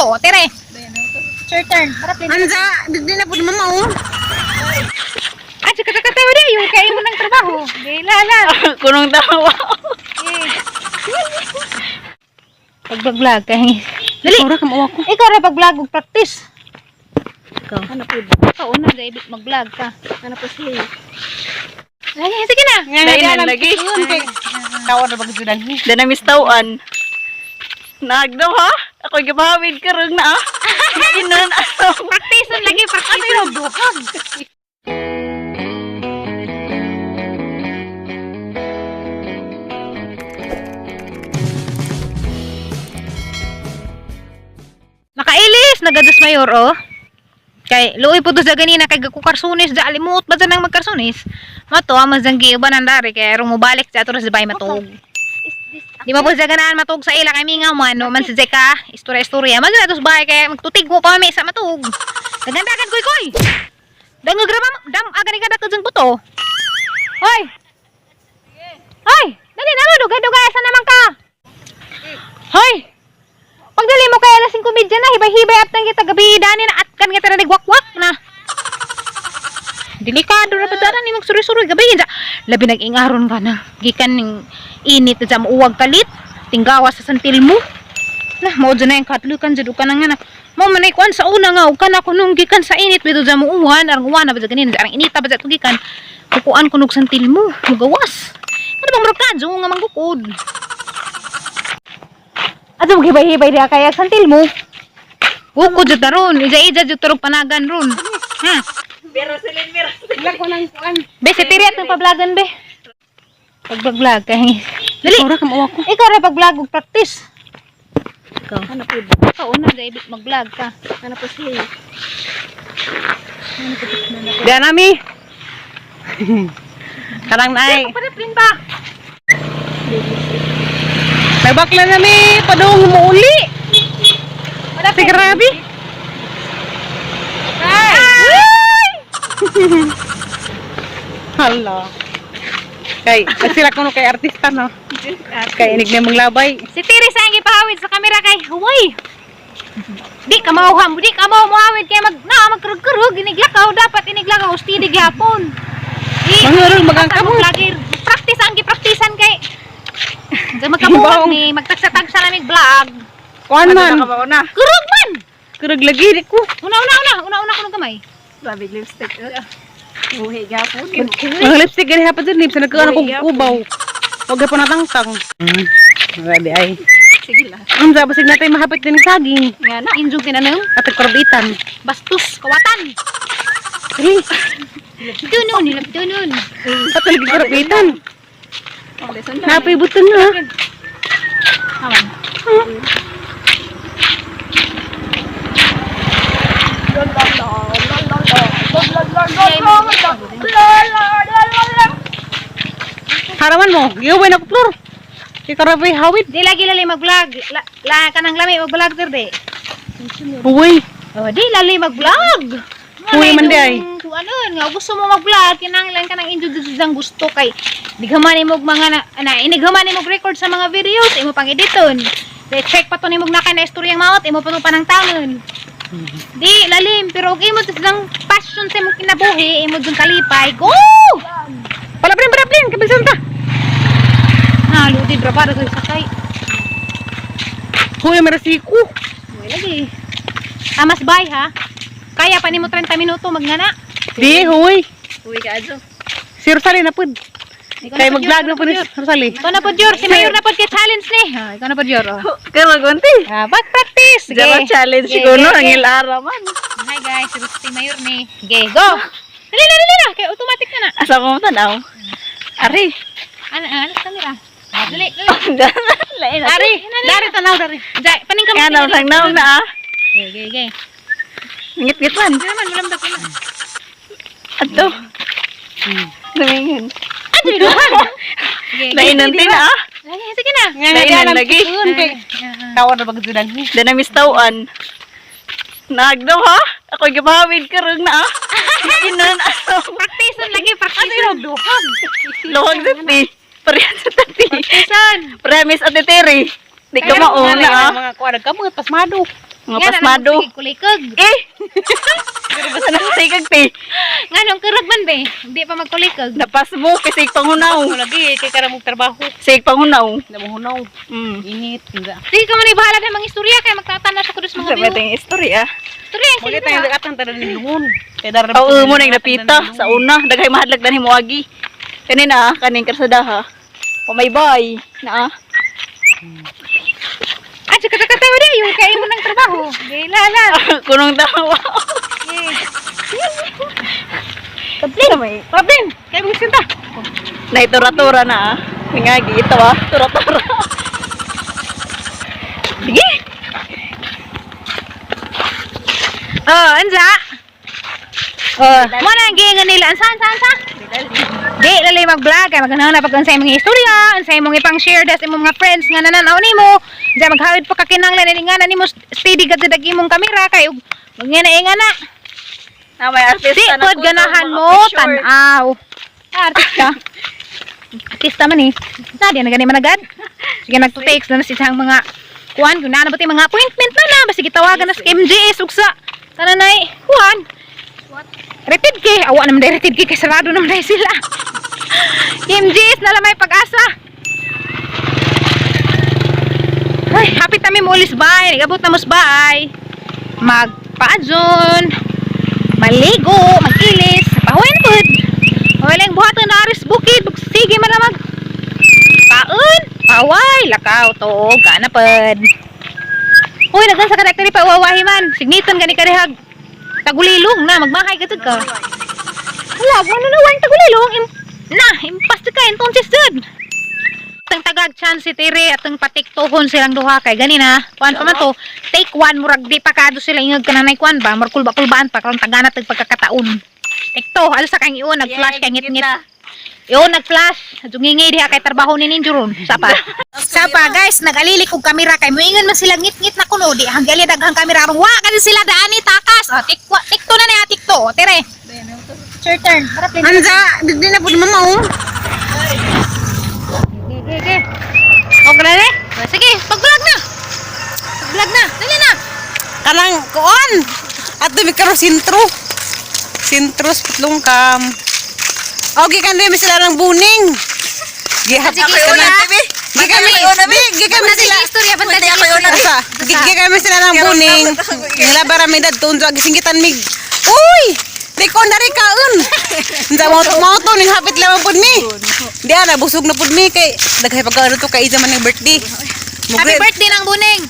Go, tere. It's your turn. Para play. Anza, di na po ni mama oh. Ah, tsaka tsaka tayo rin. Yung kaya mo ng trabaho. Di, lala. Kunong tawa. Pag-vlog kay. Dali. Ora ka mauwa ko. Ikaw ra pag-vlog og practice. Ikaw. Ano po? Ikaw una dai mag-vlog ka. Ano po siya? Lagi, sige na. Lainan lagi. Tawa na bagjudan. Danamis tawan. Nagdaw ha? Ako gipahawid karong na ah. Inon asaw. Practice lagi, practice. Nakailis, nagadas mayor oh. Kay luoy po to sa ganina kay gakukarsunis da alimot ba nang magkarsunis. Mato ama zanggi uban ang dari kay rong mobalik sa ato sa bay matug. Di ba po sa ganaan matug sa ila kay mingaw man no man si Zeka istorya istorya. Magna to sa bahay kay magtutig mo pa mi sa matug. Dagandagan koy koy. Dangog ra ba dam aga ni kada kajeng buto. Hoy. Hoy, dali na mo dugay-dugay asa naman ka? Hoy. Pagdali mo kay alas 5:30 na hibay-hibay at nang kita gabi dani na at kan kita na nagwakwak na. Delikado ra ba dara ni magsuri-suri gabi sa labi nag-ingaron ka na. Gikan ning init sa muuwag kalit, tinggawa sa santil mo. Na mao dyan na yung katlukan jud ka na nga na. Mo man ay kuan sa una nga ug kana ko nung gikan sa init bitaw sa muuwan arang uwan na ba dyan ganin arang inita ba dyan gikan. Kukuan ko nog santil mo, mugawas. Ano bang murag kadyo nga manggukod? Ato maghibay-hibay diha kay ang santil mo. Gukod jud na ron, ija-ija jud tarong panagan ron. Ha? Pero silin, pero. Wala ko nang kuan. Be, si Tiri at ng pablagan, be. Pag-vlog kay. Dali. Ora ka mauwa ko. Ikaw ra pag-vlog og practice. Ikaw. Ano po? Ikaw una dai mag-vlog ka. Ano po siya? Diyan nami. Karang naay. Panaplin ba? Nagbakla nami padung muuli. Si grabe. Hi! Hala. Kay sila kuno kay artista no. Kay inig na maglabay. Si Tiri sa ang gipahawid sa kamera kay huway. Di ka mauham, di ka mau muhawid kay mag na magkurug-kurug iniglakaw dapat iniglakaw steady gyapon. Di Mangurog magang Basta kamot. mag-vlogger. Practice ang gipraktisan kay sa magkabuhat ni magtagsa-tagsa namig vlog. Kuan man. Ano na? Kurug man. Kurog lagi di ko. Una una una una una kuno gamay. Grabe lipstick. Buhi gapon. Ang lipstick gani hapon dyan, lips. Nagkaan ako kubaw. Huwag pa natangtang. Grabe ay. Sige lang. Ang zabasig natin mahapit din ng saging. Nga na. Injug tinanong. At nagkorbitan. Bastos kawatan. Eh, Tunon, nilap tunon. at nagkorbitan. Oh, lesson na. Napay buton na. Aman. Haraman mo. Giuwi na ko flor. Kay karabi hawid. Di lagi lali mag-vlog. La, la kanang lami mag-vlog sir di. Uy. Oh, di lali mag-vlog. Uy, man di ay. Kung ano, nga gusto mo mag-vlog, kinahanglan ka ng injud ang gusto kay dighaman nimo og mga na, na inighaman nimo og record sa mga videos, imo pang editon. Di check pa to nimo na kay na istoryang maot, imo pa to panang tanon. Di lalim pero og imo silang passion sa imong kinabuhi, imo jud kalipay. Go! Palaplin, palaplin. Kabilsan ta. Na ludi bra para kay sakay. Huy, marasiku. Uy, lagi. Amas bay ha. Kaya pa nimo 30 minuto magnana. Di, huy. Uwi ka adyo. Si Rosalie na pud. Ikaw Kay na pod, mag-vlog Yor, na pud si Rosalie. Ikaw na pod Yor, si Mayor na pod kay challenge ni. Ha, ikaw na pod Yor. Oh. Kaya gunti. Ah, back practice. Sige. Jara challenge Sige, ko no. sige. Ang ilara man. Hi guys, si Rusti Mayor ni. Sige, go. Dali na, dali na. Kay automatic na na. Asa ko mo tanaw? Ari. Ano, ano sa camera? Ah, dali, dali. Lain na. Dari, dari tanaw dari. Jai, paning kamot. Nga naw nang naw na ah. Sige, sige, sige. Ngit-ngit man. Hindi naman, walang dag na. Adto. Lumingin. Ah, dali na. Sige. Lainan din ah. Lagi, sige na. Lainan lagi. Kay tawa na bagjudan. Danamis tawan. Nagdaw ha? Ako gipahawid karong na ah. Inon asaw. Practice lagi, practice. Luhag sa ti. Parehas sa tati. Practiceon. Premise at Terry. Di ka mauna ah. Mga kuan ka mga pasmado. Mga pasmado. Kulikog. Eh! Basta na sigag te. Nga nung kurog man be, hindi pa magkulikog. Napasmo kay sig pangunaw. Mo lagi kay karamog trabaho. Sig pangunaw. Namuhunaw. Init. Nga. Sige ka man ibahala na mga istorya kay magtatana sa kudos mga Sa view. may istorya. Istorya Mo sige tayo na. dagatang tanan ni Lungon. Kay dara Oo mo nang napita sa una daghay mahadlag dan himuagi. Kani na kaning karsada ha. Pamaybay na ah. Ah, sige ka tayo di yung kay mo ng trabaho. Gilala. Kunong tawa. Pablin. Pablin. Kay mo sinta. Naitura-tura na ah. Ningagi ito ah. Tura-tura. Sige. Oh, ansa? Oh, mo na ang giingon nila. Ansa, ansa, ansa? Di lalay mag-vlog kay maganahan na pag unsay mga istorya, unsay imong ipang-share das imong mga friends nga nananaw nimo. Diya maghawid pa ka kinahanglan ini nga na nimo steady gad dag imong kamera kay ug magngana nga na. Na may artista Di na pod kuno, ganahan mga mo picture. tan-aw. Ah, artista. Artista man eh. Na di na gani man agad. Sige nagto-text na na sa isang mga kuan kung na ba mga appointment na na basta gitawagan na sa MGS ug sa kananay kuan. Rated K. Awa naman dahil rated K kay sarado naman dahil sila. MGS na lang may pag-asa. Ay, happy tami mo ulis bay. Nagabot na mos bay. Magpaadjon. Maligo, magilis, pahuin pud. Walang buhaton na aris bukid, sige man lang mag paun, paway, lakaw to, gana pud. Uy, nagdan sa karakter pa wawahi man. Signiton gani karehag. Tagulilong na, magmahay ka jud ka. Wala, ano na wang tagulilong? Na, impas ka, entonces jud. Atang tagag chance si Tere atang patiktohon silang duha kay gani na kuan pa man to, take one, murag di pa kaado sila ingag kananay kuan ba murag kulba-kulbaan pa karon tagana tag pagkakataon. Take two, alos sa kang iyon nag-flash kay ngit-ngit iyon nag-flash jungingi diha kay trabaho ni ninyo ron. Sapa sapa guys, nagalilik og kamera kay moingon man sila ngit-ngit na kuno di hanggali daghang kamera aron wa kani sila daani takas. Oh, take take two na niya, take two. Oh, Tere, your turn. Para play. Ansa, di na pud mama oh. Okay, okay. Okay na eh? Sige, pag-vlog na. Pag-vlog na. Dali na. Kanang kuan. At dumi karo sentro. Sentro sa Putlong Kam. Okay kan mi sila ng buning. Gihap Sige, una. Gikami, gikami sila. Basta istorya, basta istorya. Asa, gikami sila ng buning. Nila bara mi dadto unsa gisinggitan mig. Uy! Di ko na rin kaon. Unsa mo to mo to ning hapit lamang pud mi. Di ana busog na pud mi kay daghay pagkaon to kay isa man ning birthday. Happy birthday ng buning.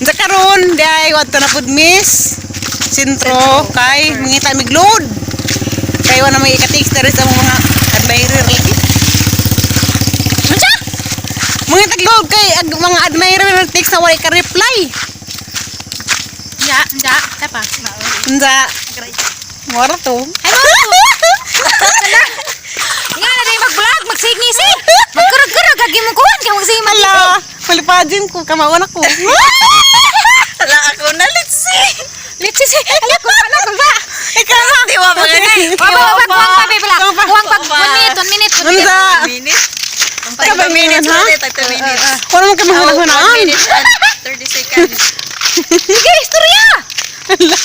Unsa karon di ay wadto na pud miss. Sentro kay mangita mig load. Kay wala may ikatikes na rin sa mga admirer lagi. Unsa? Mga tagload kay ag, mga admirer nag text na wala ka reply. Ya, unsa? Sapa. Unsa? Mora to. Ay, mo. Nga na day mag-vlog, magsigngisi. Magkurog-kurog agi mo kuhan kay magsige man. Ala, malipadin ko kamaon ako. Ala ako na let's see. Let's see. Ala ko pa na ko ba. Ikaw na. Di ba mga ni? Wa ba wa kuwang pa bebe la. Kuwang pag 1 minute, 1 minute. 1 minute. Unsa? Minute. Ka ba minute ha? 30 minutes. Wala man ka mahunahunaan. Minutes and 30 seconds. Sige, istorya. Ala.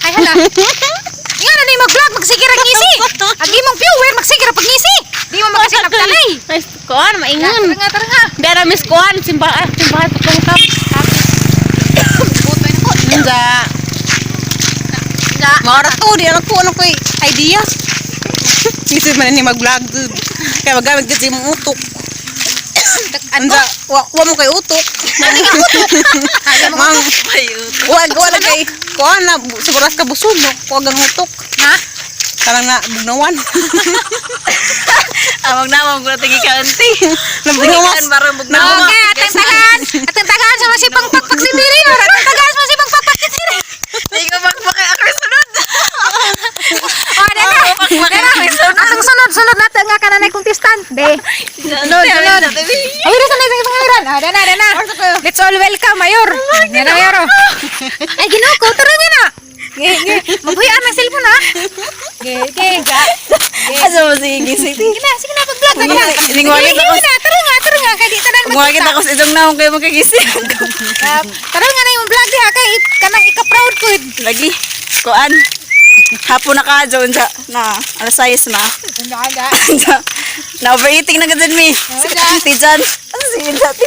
Ay hala. Nga na day mag-vlog, magsige ra ngisi. Agi mong viewer, magsige ra pag ngisi. Di mo makasinap talay. Ay, kuan maingon. Tara nga, tara nga. Di ara miss kuan simbahan, simbahan sa Putlong Kam. Butoy na ko. Unsa? Unsa? Mora to, di ano ko ano ko idea. Lisod man ni mag-vlog dude. Kaya magamit kasi imong utok. Ano? Unsa, wa mo kay utok. Mang, wa wa kay kuan na sobrang ka busog no. Kuwag ang utok. Ha? Kanang na bugnawan. Amang namang ko tigi kaunti. Nabugnawas. Tagikan barang bugnawan. Okay, atang tagaan. Atang tagaan sa masipang pakpak si Tiri. Atang tagaan sa masipang pakpak si Tiri. Di ko bakbak ako sunod. Oh, dana. Dana. Atang sunod, sunod natin nga kananay contestant. De. Sunod, sunod. Ay, sa na sa pangalan. Ah, dana, dana. Let's all welcome Mayor. Dana, Mayor. Oh. Ay, Ginoo ko, tara nga na. Ge, ge. Mabuhian ang cellphone ha. Ge, ge. Asa mo sige gising? Sige na, sige na pag-vlog na lang. Ningwalit Sige ako. na, tara nga, tara nga kay di tanan Muha kita ko sa isang naong kayo magkagising. Tara nga na yung vlog diha kay kanang ika-proud ko. Lagi. Kuan. Hapon na ka dyan sa na alas 6 na. Na overeating na gud mi. Si Jan. Ano si Jan?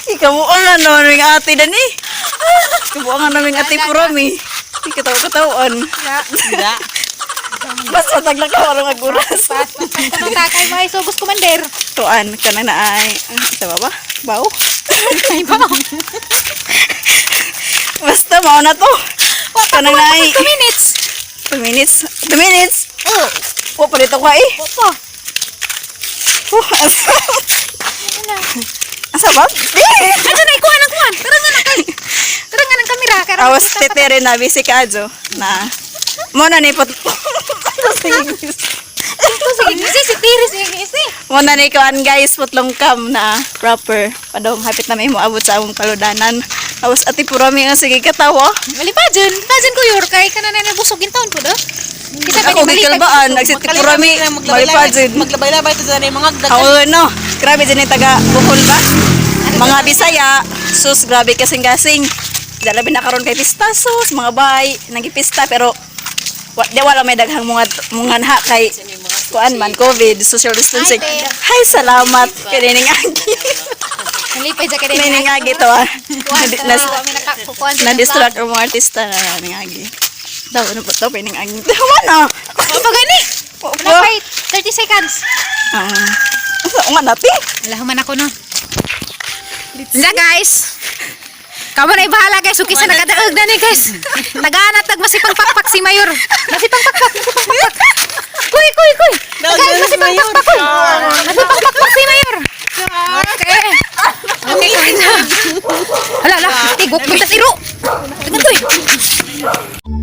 Ikaw nga naman ng ate dani. Ikaw nga naman ate puro mi. Ikaw katawan. Basta taglak ka warong aguras. Pas, pas, pas, ta kay may sugos commander. Tuan ka na na ay. Ito ba ba? Baw? Ay ba? Basta mao na to. Kanang na ay. 2 minutes. 2 minutes. 2 minutes. Oh, Wa pa dito ka eh. opo. Oh, asa. Asa ba? Di! Ano na ikuha ng kuan? Tara nga na kay. Tara nga ng kamera karon. Awas tetere na busy ka adyo. Na. Mo na ni pot. Ito sige, si si Tiri sige si. Mo na ni kuan guys putlong cam na proper. Padong hapit na may moabot sa among paludanan. Awas ati puro mi ang sige katawa. Malipajun, pajan ko yor kay kana na busog in taon po do. Kisa Ako gikalbaan nagsiti puro mi malipajun. Maglabay-labay to sa mga dag. Oo, no. Grabe dyan yung taga Bohol ba? Mga Bisaya, sus, grabe kasing gasing. Dalabi na karon kay pista, sus, mga bay, nagipista, pero wa, di wala may daghang mga mga ha kay kuan man COVID, social distancing. Hi, te. Hi, salamat kay Nining Agi. Malipay ja kay Nining Agi to ah. Kuan Na, kuan na distract ang mga artista na Nining Agi. Daw ano ba daw Nining Agi? Wala na. Opo gani. Opo. Wala 30 seconds. Ah. Asa nga natin? Wala human ako no. Hindi guys. Kamo na ibahala guys, ukisa nakadaog na ni guys. Tagaan at tag masipang pakpak si Mayor. Masipang pakpak, masipang pakpak. Kuy, kuy, kuy. Tagaan masipang pakpak kuy. Masipang pakpak si Mayor. Okay. Okay, kain na. Hala, hala. Tigok, puntas iro. Tagan to eh.